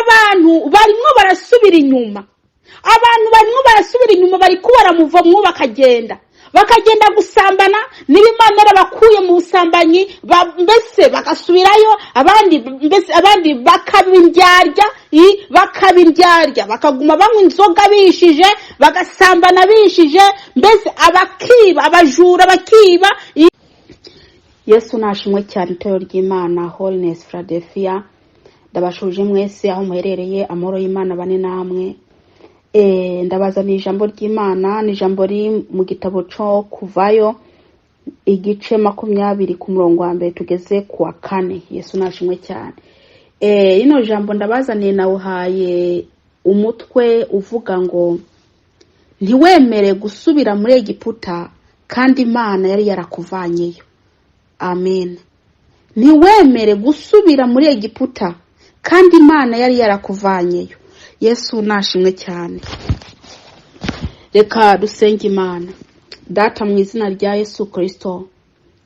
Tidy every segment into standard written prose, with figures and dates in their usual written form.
Abantu barimo barasubira inyuma, abantu barimo barasubira inyuma, bari baramuvamwo bakagenda gusambana. Niba Imana yarabakuye mu busambanyi, mbese bagasubirayo. Abandi mbese abandi bakaba indyarya, bakaba indyarya, bakaguma banywa inzoga bishije, bagasambana bishije, mbese abakiba, abajura bakiba. Yesu nashimwe cyane. Itorero ry'Imana Holiness Philadelphia, ndabashuje mwese aho muherereye. Amahoro y'Imana bane namwe. Ndabazaniye ijambo ry'Imana, ni ijambo riri mu gitabo cyo Kuvayo, igice 20, ku murongo wa mbere tugeze ku wa kane. Yesu nashimwe cyane. Rino jambo ndabazaniye nawuhaye umutwe uvuga ngo: "Ntiwemere gusubira muri Egiputa kandi Imana yari yarakuvanyeyo." Amen. Ntiwemere gusubira muri Egiputa kandi Imana yari yarakuvanyeyo. Yesu nashimwe cyane. Reka dusenge Imana. Data, mu izina rya Yesu Kirisito,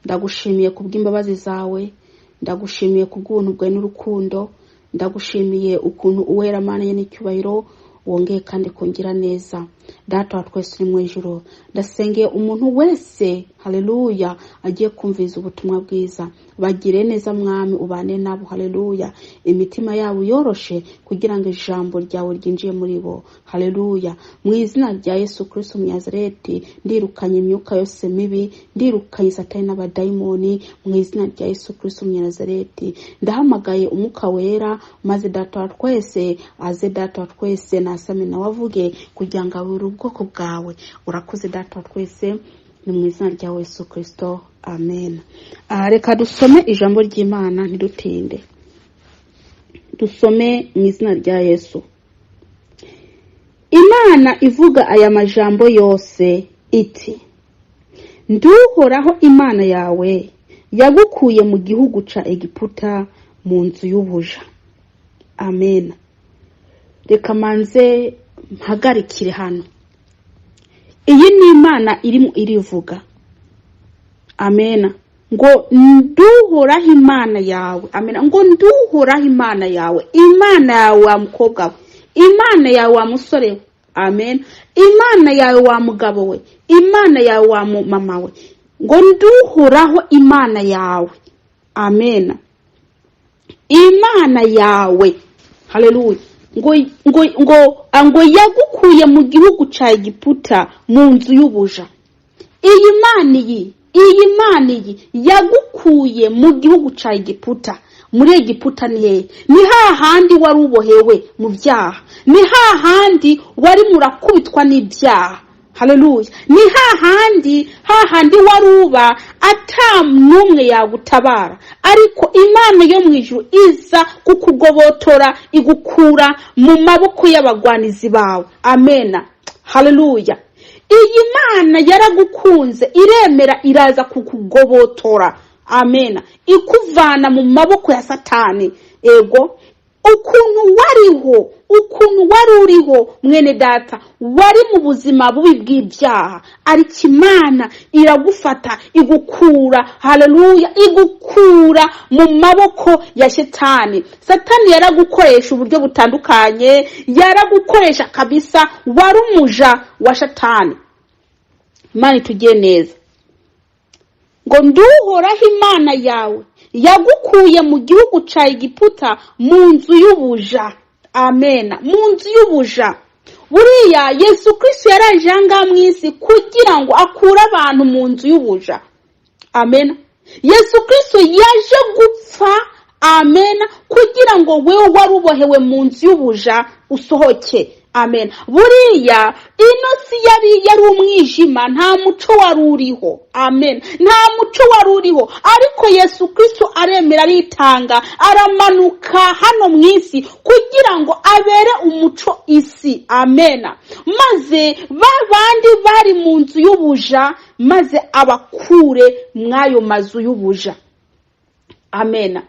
ndagushimiye kubw'imbabazi zawe, ndagushimiye kubw'ubuntu bwawe n'urukundo, ndagushimiye ukuntu uwera Mana ye n'icyubahiro wongeye kandi kungira neza. Data wa twese uri mu ijuru, ndasengeye umuntu wese, haleluya, agiye kumviriza ubutumwa bwiza. Bagire neza Mwami, ubane nabo, haleluya. Imitima yabo yoroshe kugira ngo ijambo ryawe ryinjiye muri bo, haleluya. Mu izina rya Yesu Kristo Munazareti, ndirukanye imyuka yose mibi, ndirukanye Satani n'abadayimoni mu izina rya Yesu Kristo Munazareti. Ndahamagaye Umwuka Wera, maze Data wa twese aze, Data wa twese nasame nawe avuge kugira ngo abure ubwoko bwawe. Urakoze Data wa twese, ni mu izina rya Yesu Kristo, amen. Aha reka dusome ijambo ry'Imana, ntidutinde, dusome mu izina rya Yesu. Imana ivuga aya majambo yose iti: "Nduhoraho Imana yawe yagukuye mu gihugu ca Egiputa, mu nzu y'ubuja." Amen. Reka manze mpagarikire hano. Iyi ni Imana irimo irivuga, amena, ngo: "Nduhoraho Imana yawe." Amena. Ngo: "Nduhoraho Imana yawe." Imana yawe wa mukobwa we, Imana yawe wa musore we, amen, Imana yawe wa mugabo we, Imana yawe wa mama we, ngo: "Nduhoraho Imana yawe." Amen. Imana yawe, haleluya, ngo yagukuye mu gihugu cya Egiputa, mu nzu y'ubuja. Iyi Mana iyi, iyi Mana iyi yagukuye mu gihugu cya Egiputa. Muri Egiputa ni hehe? Ni hahandi wari ubohewe mu byaha, ni hahandi wari murakubitwa n'ibyaha, haleluya. Ni hahandi, hahandi wari uba ata n'umwe yagutabara, ariko Imana yo mu ijuru iza kukugobotora, igukura mu maboko y'abagwanizi bawe. Amena, haleluya. Iyi Mana yaragukunze, iremera iraza kukugobotora, amena, ikuvana mu maboko ya Satani. Ego, ukuntu wariho, ukuntu wari uriho, mwene data, wari mu buzima bubi bw'ibyaha, ariko Imana iragufata, igukura, haleluya, igukura mu maboko ya Shetani. Satani yaragukoresha uburyo butandukanye, yaragukoresha kabisa, wari umuja wa Shetani. Imana itugiye neza. Ngo: "Nduhoraho Imana yawe yagukuye mu gihugu cya Egiputa, mu nzu y'ubuja." Amena. Mu nzu y'ubuja. Buriya Yesu Kristo yaraje aha ngaha mu isi kugira ngo akure abantu mu nzu y'ubuja. Amena. Yesu Kristo yaje gupfa, amena, kugira ngo wewe wari ubohewe mu nzu y'ubuja usohoke. Amen. Buriya ino si yari umwijima, nta muco wari uriho. Amen. Nta muco wari uriho, ariko Yesu Kristo aremera, aritanga, aramanuka hano mu isi kugira ngo abere umuco isi. Amena. Maze ba bandi bari mu nzu y'ubuja, maze abakure mw'ayo mazu y'ubuja. Amena.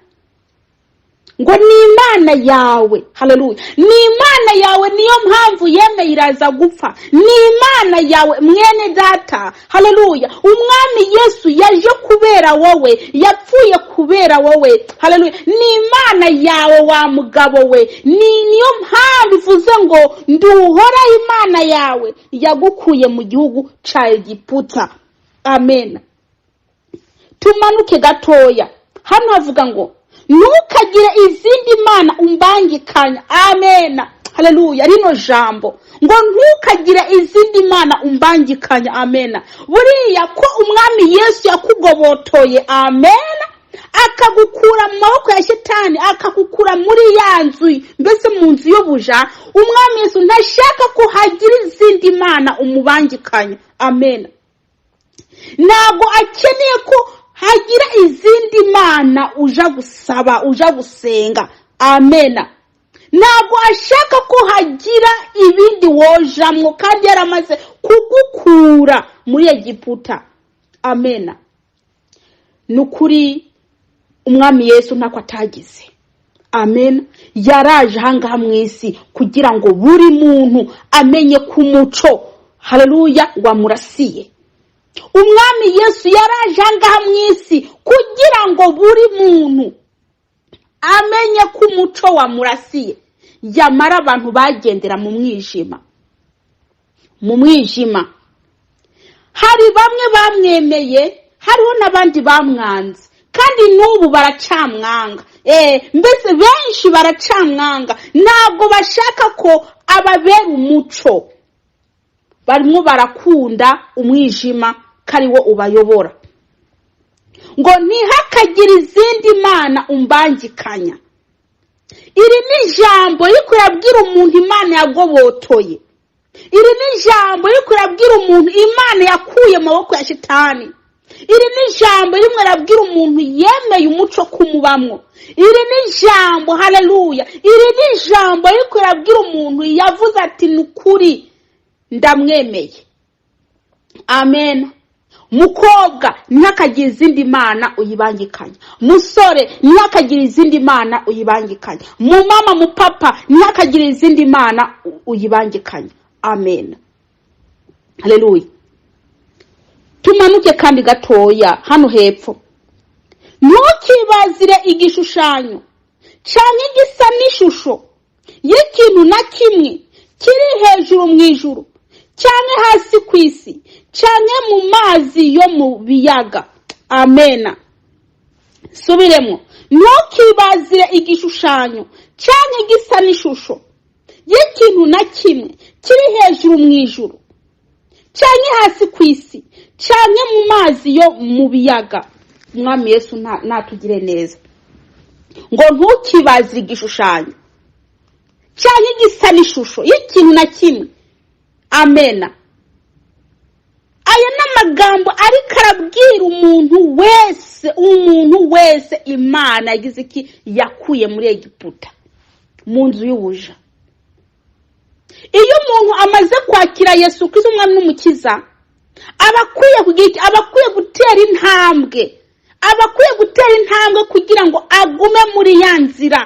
Ngo ni Imana yawe, haleluya, ni Imana yawe. Niyo mpamvu yemeye iraza gupfa. Ni Imana yawe, mwene data, haleluya. Umwami Yesu yaje kubera wowe, yapfuye kubera wowe, haleluya. Ni Imana yawe, wa mugabo we. Ni niyo mpamvu ivuze ngo: "Nduhoraho Imana yawe yagukuye mu gihugu cya Egiputa." Amen. Tumanuke gatoya. Hano havuga ngo: "Ntukagire izindi mana umbangikanya." Amen, haleluya. Rino jambo ngo "ntukagire izindi mana umbangikanya", amen. Buriya ko Umwami Yesu yakugobotoye, amen, akagukura mu maboko ya Shitani, akagukura muri ya nzu, mbese mu nzu y'ubuja, Umwami Yesu ntashaka ko hagira izindi mana umubangikanya. Amen. Ntabwo akeneye ko hagira izindi mana uja gusaba, uja gusenga. Amena. Ntabwo ashaka ko hagira ibindi wojamwo kandi yaramaze kugukura muri Egiputa. Amena. Ni ukuri, Umwami Yesu ntako atagize. Amen. Yaraje ahangaha mu isi kugira ngo buri muntu amenye ku muco, haleluya, wamurasiye. Umwami Yesu yaraje ahangaha mu isi kugira ngo buri muntu amenye ko umuco wamurasiye. Yamara abantu bagendera mu mwijima, mu mwijima. Hari bamwe bamwemeye, hariho n'abandi bamwanze, kandi n'ubu baracamwanga. Mbese benshi baracamwanga, ntabwo bashaka ko ababera umuco. Barimo barakunda umwijima ko ari wo ubayobora. Ngo "ntihakagire izindi mana umbangikanya". Iri ni ijambo riri kurabwira umuntu Imana yagobotoye. Iri ni ijambo riri kurabwira umuntu Imana yakuye mu maboko ya Shitani. Iri ni ijambo rimwe rabwira umuntu yemeye umuco kumubamwo. Iri ni ijambo, haleluya, iri ni ijambo riri kurabwira umuntu yavuze ati: "Ni ukuri, ndamwemeye." Amen. Mukobwa, ntihakagire izindi mana uyibangikanya. Musore, ntihakagire izindi mana uyibangikanya. Mumama, mupapa, ntihakagire izindi mana uyibangikanya. Amen, haleluya. Tumanuke kandi gatoya hano hepfo. "Ntukibazire igishushanyo cyangwa igisa n'ishusho y'ikintu na kimwe kiri hejuru mu ijuru, cyangwa hasi ku isi, cyangwa mu mazi yo mu biyaga." Amena. Subiremo: "Ntukibazire igishushanyo cyangwa igisa n'ishusho y'ikintu na kimwe kiri hejuru mu ijuru, cyangwa hasi ku isi, cyangwa mu mazi yo mu biyaga." Umwami Yesu natugire neza. Ngo "ntukibazire igishushanyo cyangwa igisa n'ishusho y'ikintu na kimwe". Amena. Aya ni amagambo ariko arabwira umuntu wese, umuntu wese Imana yagize iki? Yakuye muri Egiputa, mu nzu y'ubuja. Iyo umuntu amaze kwakira Yesu Kristo Umwami n'Umukiza, aba akwiye kugira iki? Aba akwiye gutera intambwe, aba akwiye gutera intambwe kugira ngo agume muri ya nzira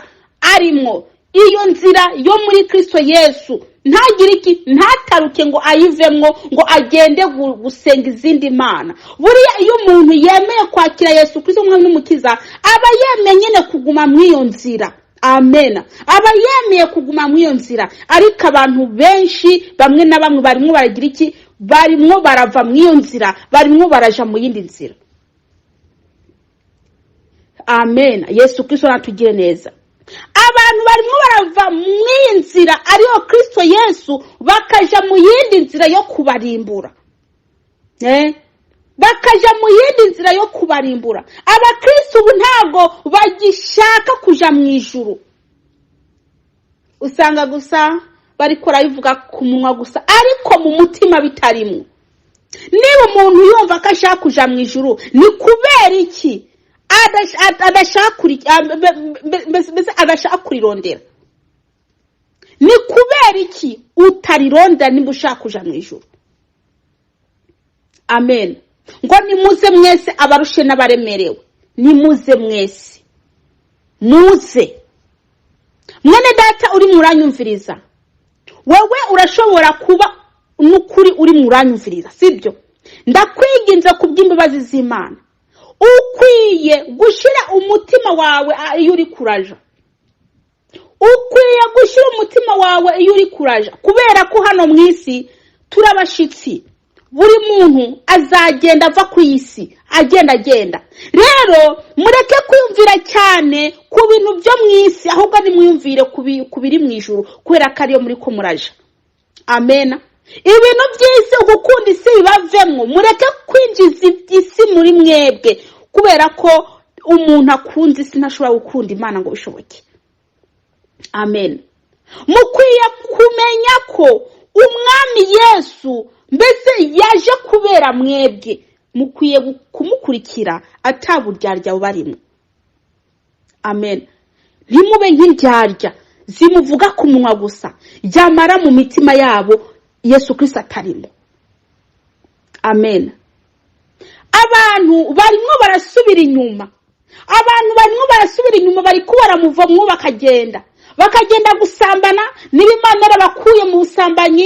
arimo, iyo nzira yo muri Kristo Yesu. Ntagire iki? Ntataruke ngo ayivemwo, ngo agende gusenga izindi mana. Buriya iyo umuntu yemeye kwakira Yesu Kristo Umwami n'Umukiza, aba yemeye nyine kuguma muri iyo nzira. Amen. Aba yemeye kuguma muri iyo nzira. Ariko abantu benshi, bamwe na bamwe, barimo baragira iki? Barimo barava muri iyo nzira, barimo baraja mu yindi nzira. Amen. Yesu Kristo natugire neza. Abantu barimo barava mu iyi nzira ariyo Kristo Yesu, bakaja mu yindi nzira yo kubarimbura. Bakaja mu yindi nzira yo kubarimbura. Abakristo ubu ntabwo bagishaka kuja mu ijuru. Usanga gusa bariko barabivuga ku munwa gusa, ariko mu mutima bitarimwo. Niba umuntu yumva ko ashaka kuja mu ijuru, ni kubera iki mbese adashaka kurirondera? Ni kubera iki utarirondera niba ushaka kuja mu ijuru? Amen. Ngo "nimuze mwese abarushe n'abaremerewe, nimuze mwese, muze." Mwene data uri muranyumviriza, wowe urashobora kuba n'ukuri uri muranyumviriza, sibyo? Ndakwiginze kubw'imbabazi z'Imana, ukwiye gushyira umutima wawe iyo uri kuraja, ukwiye gushyira umutima wawe iyo uri kuraja, kubera ko hano mu isi turabashitsi. Buri muntu azagenda ava ku isi, agenda agenda. Rero mureke kwiyumvira cyane ku bintu byo mu isi, ahubwo nimwiyumvire ku biri mu ijuru, kubera ko ariyo muri ko muraja. Amena. Ibintu by'isi, gukunda isi bibavemwo. Mureke kwinjiza isi muri mwebwe, kubera ko umuntu akunze isi ntashobora gukunda Imana ngo bishoboke. Amen. Mukwiye kumenya ko Umwami Yesu mbese yaje kubera mwebwe. Mukwiye kumukurikira ataburyarya bubarimo. Amen. Ntimube nk'indyarya zimuvuga ku munwa gusa, yamara mu mitima yabo Yesu Kirisito atarimo. Amen. Abantu barimo barasubira inyuma, abantu barimo barasubira inyuma, bari ko baramuvamwo, bakagenda bakagenda gusambana. Niba Imana yarabakuye mu busambanyi,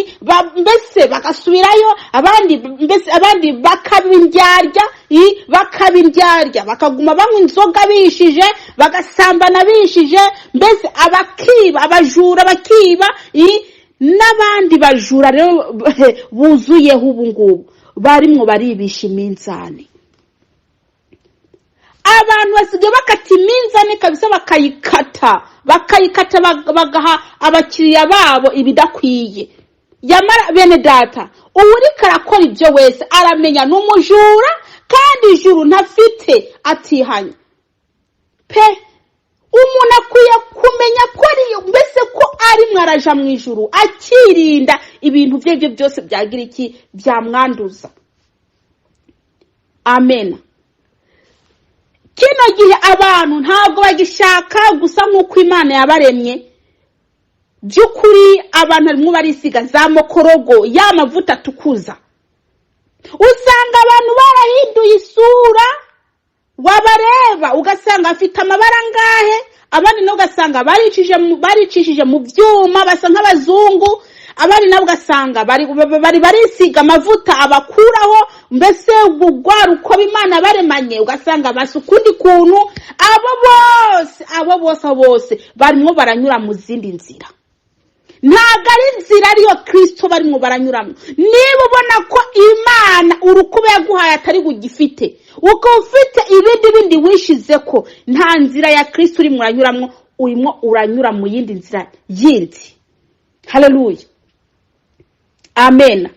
mbese bagasubirayo. Abandi mbese, abandi bakaba indyarya, bakaba indyarya, bakaguma banywa inzoga bishije, bagasambana bishije, mbese abakiba, abajura bakiba, n'abandi bajura rero buzuyeho ubu ngubu barimwo baribisha iminzani. Abantu basigaye bakata iminzani kabisa, bakayikata, bakayikata, bagaha abakiriya babo ibidakwiye. Yamara bene data, uwuriko arakora ibyo wese aramenya ni umujura, kandi ijuru ntafite atihanye pe. Umuntu akwiye kumenya ko ari mbese ko arimwo araja mu ijuru, akirinda ibintu bye byo byose byagira iki byamwanduza. Amen. Kino gihe abantu ntabwo bagishaka gusa nk'uko Imana yabaremye by'ukuri. Abantu barimo barisiga za mokorogo, ya mavuta atukuza. Usanga abantu barahinduye isura, wabareba ugasanga afite amabara angahe. Abandi nabo ugasanga baricishije mu byuma, basa nk'abazungu. Abandi nabo ugasanga bari barisiga amavuta abakuraho mbese rwa rukoba Imana baremanye, ugasanga basa ukundi kuntu. Abo bose, abo bose, abo bose barimo baranyura mu zindi nzira, ntabwo ari inzira ariyo Kirisito barimo baranyuramo. Niba ubona ko Imana urukuba yaguhaye atari bugifite, ukaba ufite ibindi bindi wishize ko nta nzira ya Kirisito urimo uranyuramo, urimo uranyura mu yindi nzira yindi. Haleluya, amen.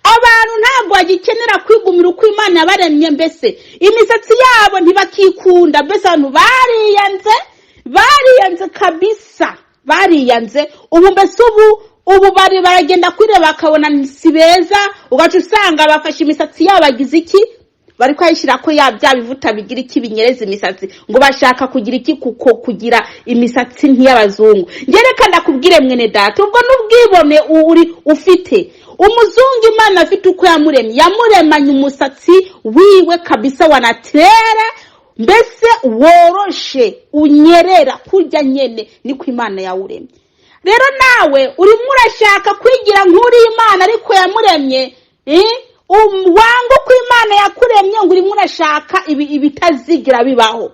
Abantu ntabwo bagikenera kwigumira uko Imana yabaremye. Mbese imisatsi yabo ntibakikunda, mbese abantu bariyanze, bariyanze kabisa, bariyanze ubu. Mbese ubu bari baragenda kwireba bakabona si beza, ugaca usanga bafashe imisatsi yabo, bagize iki, bari kwayishyira ko ya bya bivuta bigira iki, binyereza imisatsi, ngo bashaka kugira iki, kuko kugira imisatsi nk'iy'abazungu. Reka ndakubwire mwene data, ubwo n'ubwibone uri ufite. Umuzungu Imana afite uko yamuremye, yamuremanye umusatsi wiwe kabisa wa naturelle, mbese woroshe, unyerera kurya nyene, niko Imana yawuremye. Rero nawe urimo urashaka kwigira nk'uri Imana ariko yamuremye, wanga uko Imana yakuremye, ngo urimo urashaka ibitazigira bibaho,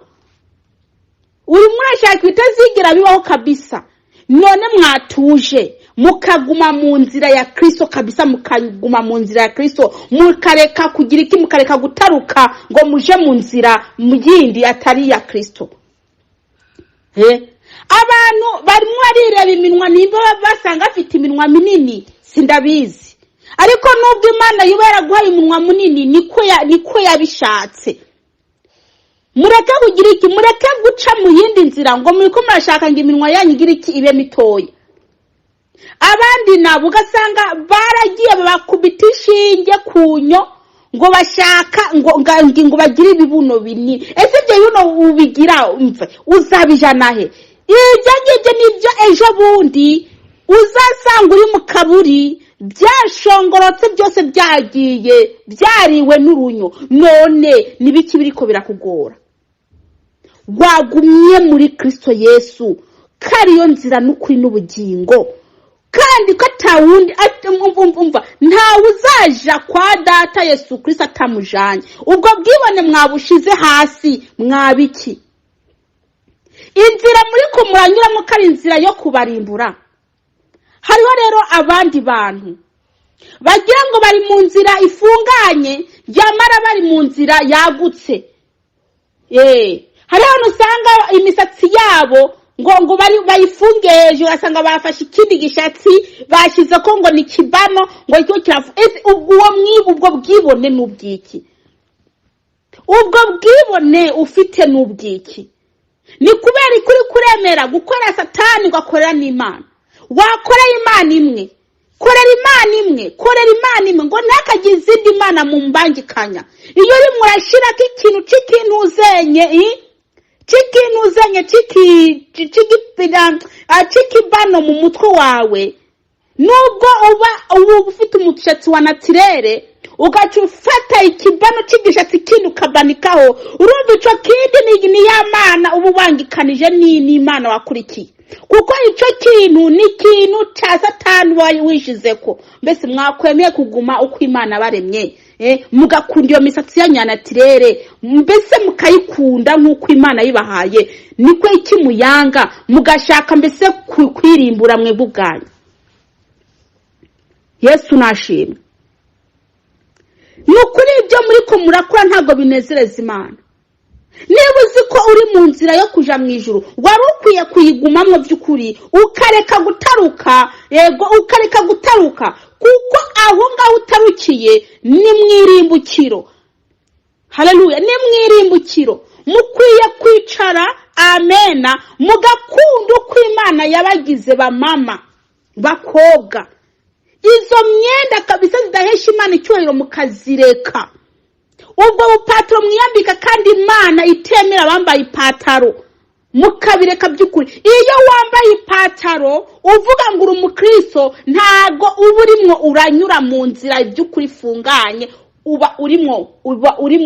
urimo urashaka ibitazigira bibaho kabisa. None mwatuje mukaguma mu nzira ya Kristo kabisa, mukaguma mu nzira ya Kristo, mukareka kugira iki, mukareka gutaruka ngo muje mu nzira yindi atari iya Kristo. Abantu barimo barireba iminwa, nimba basanga bafite iminwa minini sindabizi, ariko nubwo Imana yuba yaraguhaye umunwa munini, niko yabishatse. Mureke kugira iki, mureke guca mu yindi nzira ngo muriko murashaka ngo iminwa yanyu igire iki, ibe mitoya. Abandi nabo ugasanga baragiye babakubita inshinge ku nyo, ngo bashaka ngo bagire ibibuno binini. Ese ibyo bibuno ubigira umve uzabijana he? Ibyo ngibyo nibyo ejo bundi uzasanga uri mu kaburi, byashongorotse byose, byagiye byariwe n'urunyo. None nibiki biriko birakugora? Wagumye muri Kristo Yesu. Ko ariyo nzira n'ukuri n'ubugingo, kandi ko atawundi, umva, ntawe uzaja kwa Data Yesu Kristo atamujanye. Ubwo bwibone mwabushize hasi, mwabiki inzira muri ko muranyuramo ko ari inzira yo kubarimbura? Hariho rero abandi bantu bagira ngo bari mu nzira ifunganye, yamara bari mu nzira yagutse. Hariho ahantu usanga imisatsi yabo ngo bari bayifungeje, ugasanga bafashe ikindi gishatsi bashyize ko ngo ni kibano, ngo icyo kirafu. Ese ubwo uwo mwibu, ubwo bwibone ni ubwiki? Ubwo bwibone ufite ni ubwiki? Ni kubera ko uri kuremera gukorera Satani ugakorera n'Imana. Wakorera Imana imwe, korera Imana imwe, korera Imana imwe, ngo ntihakagire izindi mana mu mbangikanya. Iyo urimo urashyirako ikintu cy'ikintu uzenye, cy'ikintu uzenye cy'ikibano mu mutwe wawe, nubwo uba ufite umushatsi wa naturel, ugaca ufata ikibano cy'igishatsi kindi ukabanikaho, urumva icyo kindi ni ya mana uba ubangikanije n'Imana wakurikiye, kuko icyo kintu ni ikintu cya Satani uba wishize ko. Mbese mwakwemeye kuguma uko Imana baremye, mugakunda iyo misatsi ya naturel, mbese mukayikunda nk'uko Imana yibahaye, niko iki muyanga mugashaka mbese kwirimbura mwebwe ubwanyu? Yesu nashimwe. Ni ukuri, ibyo muri ko murakora ntabwo binezereza Imana. Niba uzi ko uri mu nzira yo kuja mu ijuru, wari ukwiye kuyigumamo by'ukuri, ukareka gutaruka. Yego, ukareka gutaruka, kuko aho ngaho utarukiye ni mu irimbukiro. Haleluya, ni mu irimbukiro. Mukwiye kwicara, amena, mugakunda uko Imana yabagize, bamama, bakobwa. Izo myenda kabisa zidahesha Imana icyubahiro mukazireka, ubwo bupataro mwiyambika kandi Imana itemera abambaye ipataro mukabireka by'ukuri. Iyo wambaye ipataro uvuga ngo uri umukristo, ntabwo uba urimwo uranyura mu nzira by'ukuri ifunganye, uba urimo uba uri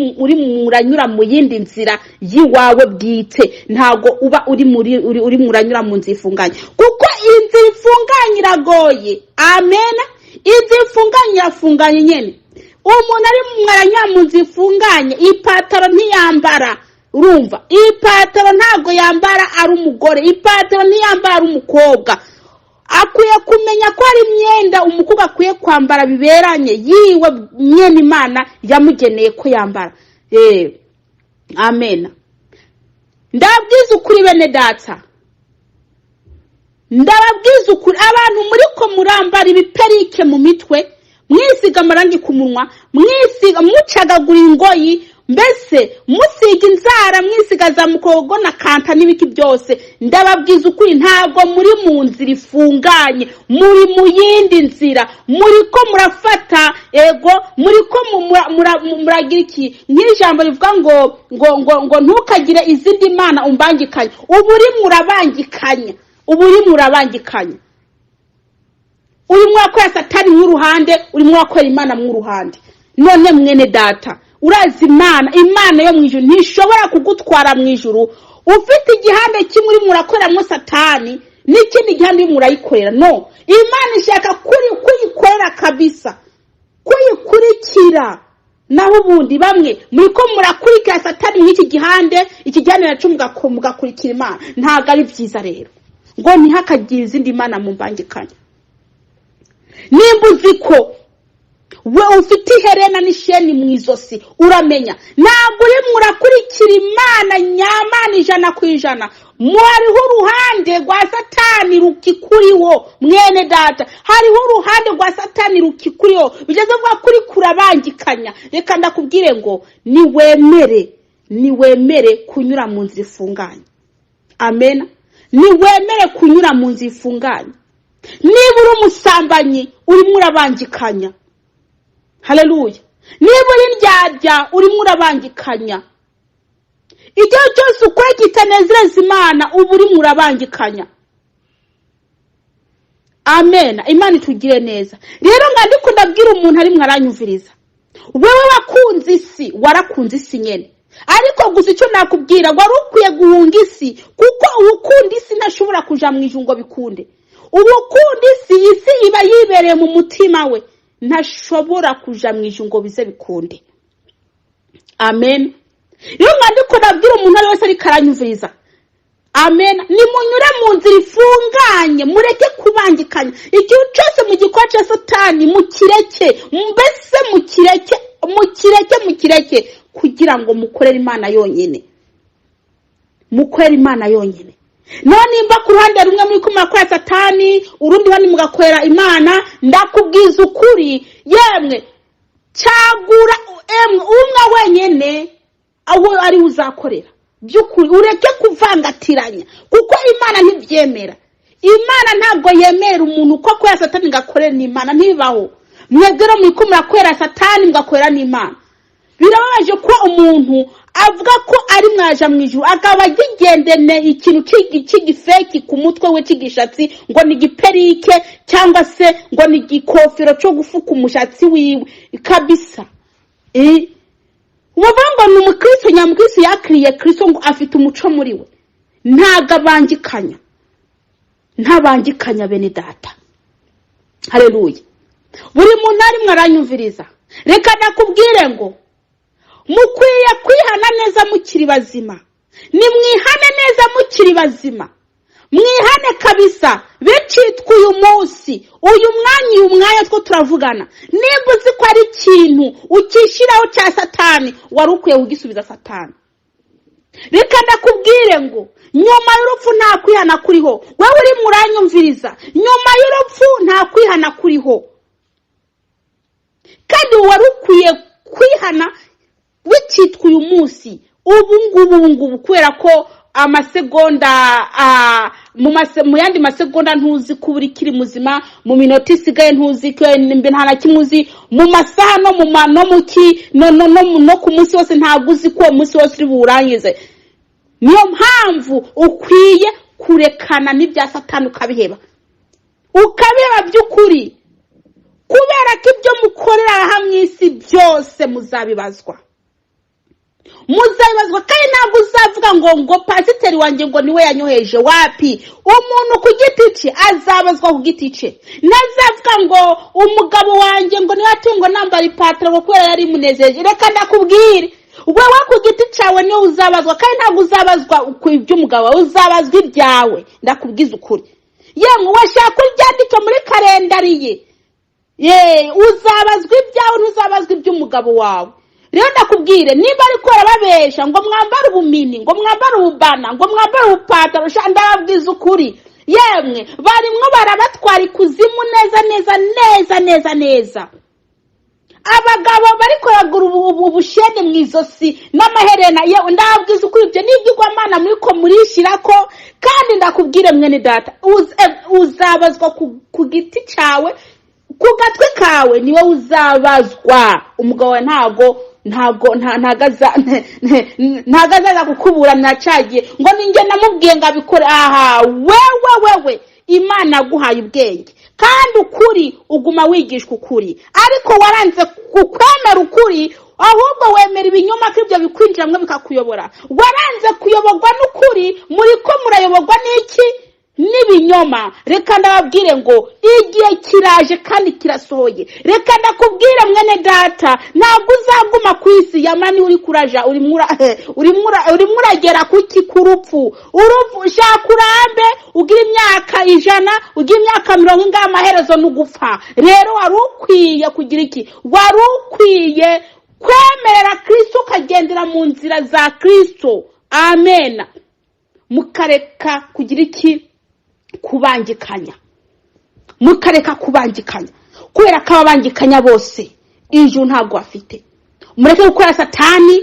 uranyura mu yindi nzira y'iwawe bwite. Ntabwo uba uri muri urimo uranyura mu nzira ifunganye, kuko inzira ifunganye iragoye. Amen. Inzira ifunganye irafunganye nyine. Umuntu ari aranyura mu nzira ifunganye, ipataro ntiyambara. Urumva, ipataro ntabwo yambara ari umugore, ipataro ntiyambara ari umukobwa. Akwiye kumenya ko hari imyenda umukobwa akwiye kwambara biberanye yiwe, mwene Imana yamugeneye ko yambara. Amen. Ndababwiza ukuri, bene Data, ndababwiza ukuri, abantu muri ko murambara ibiperike mu mitwe, mwisiga amarangi ku munwa, mwisiga, mucagagura ingoyi, mbese musiga inzara, mwisiga za mukogo na kanta n'ibiki byose, ndababwiza ukuri, ntabwo muri mu nzira ifunganye, muri mu yindi nzira. Muri ko murafata, ego, muri ko muragira iki, nk'ijambo rivuga ngo ntukagire izindi mana umbangikanya. Ubu uri murabangikanya, ubu uri murabangikanya, urimo urakorera Satani mw'uruhande, urimo urakorera Imana mw'uruhande. None mwene Data, urazi Imana, Imana yo mu ijuru ntishobora kugutwara mu ijuru ufite igihande kimwe urimo urakoreramo Satani n'ikindi gihande urimo urayikorera. No, Imana ishaka kuri kuyikorera kabisa, kuyikurikira. Naho ubundi bamwe muri ko murakurikira Satani mw'iki gihande, iki gihande nacyo mugakurikira Imana, ntabwo ari byiza. Rero ngo ntihakagire izindi mana mu mbangikanya. Nimba uzi ko we ufite iherena n'isheni mu izosi, uramenya ntabwo urimo urakurikira Imana nyamana 100%. Hariho uruhande rwa Satani rukikuriho, mwene Data, hariho uruhande rwa Satani rukikuriho, bigeze vuga kuri kurabangikanya. Reka ndakubwire ngo niwemere kunyura mu nzira ifunganye. Amen. Niwemere kunyura mu nzira ifunganye. Niba uri umusambanyi, urimo urabangikanya. Haleluya. Niba uri indyarya, urimo urabangikanya. Icyo cyose ukora kitanezereza Imana, uba urimo urabangikanya. Amen. Imana itugire neza. Rero nga ndiko ndabwira umuntu arimwo aranyumviriza, wewe wakunze isi, warakunze isi nyene, ariko gusa icyo nakubwira, wari ukwiye guhunga isi, kuko Uwukunda isi ntashobora kuja mu ijuru ngo bikunde. Uwukunda isi, isi iba yibereye mu mutima we, ntashobora kuja mu ijuru ngo bize bikunde. Amen. Iyo mwandiko nabwira umuntu ari wese ariko aranyumviriza, amen, nimunyure mu nzira ifunganye, mureke kubangikanya. Ikintu cyose mu gikora cya Satani mukireke, mbese mukireke, mukireke, mukireke, kugira ngo mukorere Imana yonyine, mukorere Imana yonyine. None nimba ku ruhande rumwe muri ko murakora Satani, urundi ruhande mugakorera Imana, ndakubwiza ukuri, yemwe, cyagura emwe umwe wenyine aho ari uzakorera by'ukuri, ureke kuvangatiranya, kuko Imana ntibyemera. Imana ntabwo yemera umuntu ko akorera Satani ngo akorere n'Imana, ntibibaho. Mwebwe rero muri ko murakorera Satani mugakorera n'Imana. Birababaje ko umuntu avuga ko ari mwaja mu ijuru, akaba agigendene ikintu cy'igifeki ku mutwe we cy'igishatsi, ngo ni igiperike cyangwa se ngo ni igikofero cyo gufuka umushatsi wiwe kabisa. Bavuga ngo ni umukristo nyamukristo, yakiriye Kristo, ngo afite umuco muri we, ntabwo abangikanya, ntabangikanya. Bene data, hareruye. Buri muntu arimwo aranyumviriza, reka nakubwire ngo mukwiye kwihana neza mukiri bazima. Nimwihane neza mukiri bazima, mwihane kabisa bicitwa uyu munsi, uyu mwanya, uyu mwanya two turavugana. Nimba uzi ko ari ikintu ukishyiraho cya Satani, wari ukwiye kugisubiza Satani. Reka ndakubwire ngo nyuma y'urupfu nta kwihana kuriho. Wowe urimo uranyumviriza, nyuma y'urupfu nta kwihana kuriho, kandi wari ukwiye kwihana bikitwa uyu munsi, ubu ngubu, ubu ngubu, kubera ko amasegonda, mu yandi masegonda ntuzi ko uri kiri muzima, mu minota isigaye ntuzi ko nta na kimwe uzi, mu masaha no mu ma no mu ki no no no no ku munsi wose ntabwo uzi ko uwo munsi wose uri buwurangize. Niyo mpamvu ukwiye kurekana n'ibya Satani, ukabiheba, ukabiheba by'ukuri, kubera ko ibyo mukorera aha mu isi byose muzabibazwa, muzabibazwa. Kandi ntabwo uzavuga ngo pasiteri wanjye ngo niwe yanyoheje. Wapi, umuntu ku giti cye azabazwa ku giti cye. Ntazavuga ngo umugabo wanjye ngo niwe atungo nambara ipataro ngo kubera yari imunezeje. Reka ndakubwire, wowe ku giti cyawe niwe uzabazwa, kandi ntabwo uzabazwa ku iby'umugabo wawe, uzabazwa ibyawe. Ndakubwiza ukuri, yemwe, washaka uryandike muri kalendari ye, ye uzabazwa ibyawe, ntuzabazwa iby'umugabo wawe. Rero ndakubwire, niba ariko barababesha ngo mwambare ubumini, ngo mwambare ububana, ngo mwambare ubupataro, ndababwiza ukuri, yemwe, barimwo barabatwara ikuzimu neza neza neza neza neza. Abagabo bari kuragura ubushene mu izosi n'amaherena, yewe, ndababwiza ukuri, ibyo ni iby'igwamana muri ko murishyira ko. Kandi ndakubwire mwene data, uzabazwa ku giti cyawe, ku gatwe kawe niwe uzabazwa. Umugabo wawe ntago azaza kukuburanira cyagiye ngo ninjye namubwiye ngo abikore. Aha wewe, wewe Imana yaguhaye ubwenge kandi ukuri uguma wigishwa ukuri, ariko waranze kukwemera ukuri, ahubwo wemera ibinyoma, ko ibyo bikwinjiramo bikakuyobora. Waranze kuyoborwa n'ukuri, muri ko murayoborwa n'iki? N'ibinyoma. Reka ndababwire ngo igihe kiraje kandi kirasohoye. Reka ndakubwire mwene data, ntabwo uzaguma ku isi yamani uri kuraja, urimo uragera kuki? Ku rupfu. Urupfu, shaka urambe, ugira imyaka 100, ugira imyaka 40, amaherezo ni ugupfa. Rero wari ukwiye kugira iki? Wari ukwiye kwemerera Kristo, ukagendera mu nzira za Kristo. Amen. Mukareka kugira iki? Kubangikanya. Mukareka kubangikanya, kubera ko ababangikanya bose ijuru ntabwo bafite. Mureke gukora Satani,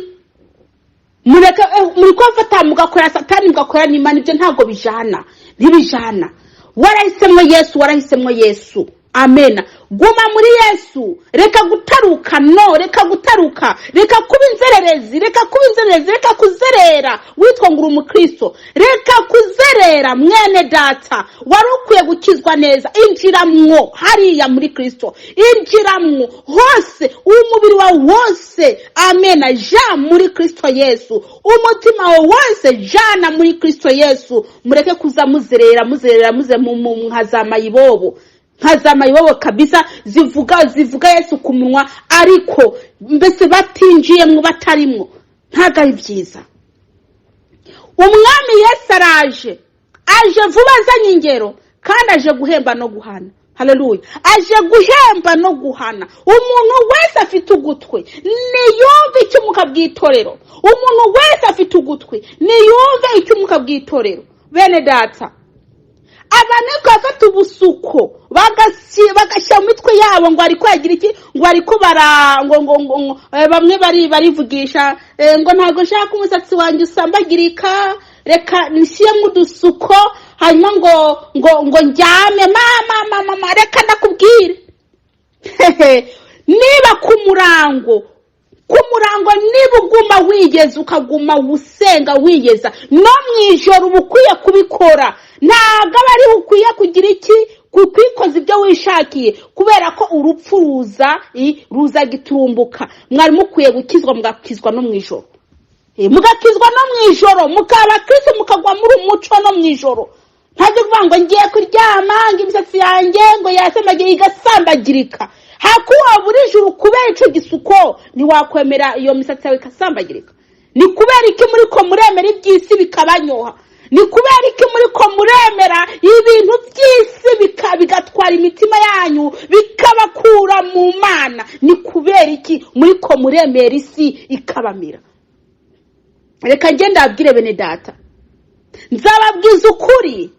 mureke muri kubafata mugakora Satani, mugakora n'Imana, ibyo ntabwo bijana, ntibijana. Warahisemo Yesu, warahisemo Yesu. Amena. Guma muri Yesu, reka gutaruka, no reka gutaruka, reka kuba inzererezi, reka kuba inzererezi, reka kuzerera witwa ngo uri umukristo, reka kuzerera. Mwene data, wari ukwiye gukizwa neza, injiramwo hariya muri Kristo, injiramwo hose, umubiri wawe wose, amena, ja muri Kristo Yesu, umutima wawe wose jana muri Kristo Yesu. Mureke kuza muzerera, muzerera, muze nka za mayibobo, nka za mayibobo kabisa, zivuga Yesu ku munwa, ariko mbese batinjiyemwo, batarimwo. Ntabwo ari byiza. Umwami Yesu araje, aje vuba azanye ingero, kandi aje guhemba no guhana. Haleluya! Aje guhemba no guhana. Umuntu wese afite ugutwi niyumve icyo umwuka bw'itorero. Umuntu wese afite ugutwi niyumve icyo umwuka bw'itorero. Bene data, abantu bafata ubusuko bagashyira mu mitwe yabo ngo ariko yagira iki, ngo ariko bara ngo bamwe bari barivugisha, ngo ntabwo nshaka umusatsi wanjye usambagirika, reka nshyiremo udusuko, hanyuma ngo njyame. Mama, mama, mama, reka ndakubwire. Niba ku murango niba uguma wigeza, ukaguma usenga wigeza no mu ijoro, uba ukwiye kubikora. Ntabwo aba ariho ukwiye kugira iki, kwikoza ibyo wishakiye, kubera ko urupfu ruza giturumbuka. Mwari mukwiye gukizwa, mugakizwa no mu ijoro, mugakizwa no mu ijoro, mukaba Kristo, mukagwa muri umuco no mu ijoro. Ntabwo kuvuga ngo ngiye kuryama, ngo imisatsi yanjye ngo yasambagiye igasambagirika. Hakuba buri joro kubera ico gisuko, ntiwakwemera iyo misatsi yawe ikasambagirika. Ni kubera iki muri ko muremera iby'isi bikabanyoha? Ni kubera iki muri ko muremera ibintu by'isi bigatwara imitima yanyu, bikabakura mu Mana? Ni kubera iki muri ko muremera isi ikabamira? Reka ngende ndabwire bene data, nzababwiza ukuri,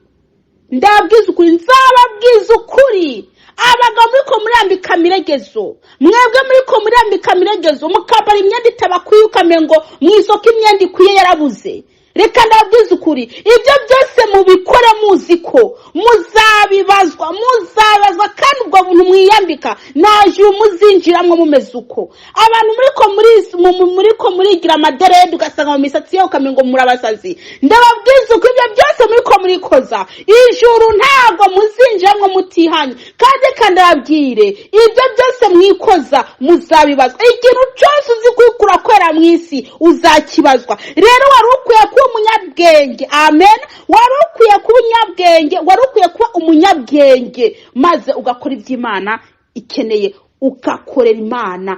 ndababwiza ukuri, nzababwiza ukuri. Abagabo muri ko murambika miregezo, mwebwe muri ko murambika miregezo, mukambara imyenda itabakwiye, ukamenya ngo mu isoko imyenda ikwiye yarabuze. Reka ndababwiza ukuri, ibyo byose mubikore muzi ko muzabibazwa, muzabibazwa. Kandi ubwo buntu mwiyambika, nta juru muzinjiramo mumeze uko. Abantu muri ko murigira amadreads, ugasanga mu misatsi yawe ukamenya ngo murabasazi. Ndababwiza uko ibyo byose muri ko murikoza, ijuru ntabwo muzinjiramo mutihanye. Kandi reka ndababwire, ibyo byose mwikoza muzabibazwa. Ikintu cyose uzi kwikura kwera mu isi uzakibazwa. Rero wari ukwiye kuba umunyabwenge, amen. Wari ukwiye kuba umunyabwenge, wari ukwiye kuba umunyabwenge, maze ugakora iby'Imana ikeneye, ugakorera Imana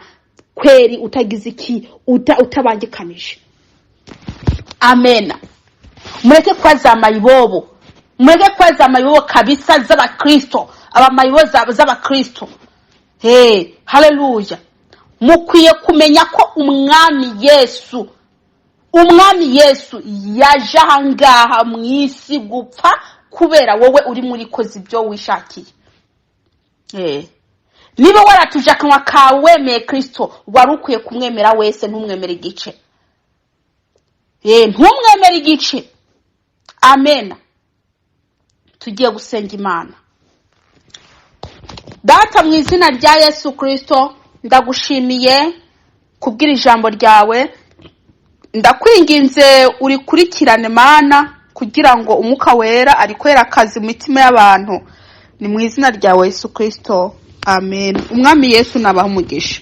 kweri, utagize iki, utabangikanije. Amen. Mureke kuba za mayibobo, mureke kuba za mayibobo kabisa z'abakristo, abamayibobo z'abakristo. Hey, haleluya! Mukwiye kumenya ko umwami Yesu yaje ahangaha mu isi gupfa kubera wowe uri muri koza ibyo wishakiye. Niba waratuje akanwa kawe wemeye Kristo, wari ukwiye kumwemera wese, ntumwemere igice. Ntumwemere igice. Amen. Tugiye gusenga Imana. Data, mu izina rya Yesu Kristo, ndagushimiye kubwira ijambo ryawe. Ndakwinginze urikurikirane, Mana, kugira ngo Umwuka Wera arikorere akazi mu mitima y'abantu. Ni mu izina ryawe Yesu Kristo, amen. Umwami Yesu nabaha umugisha.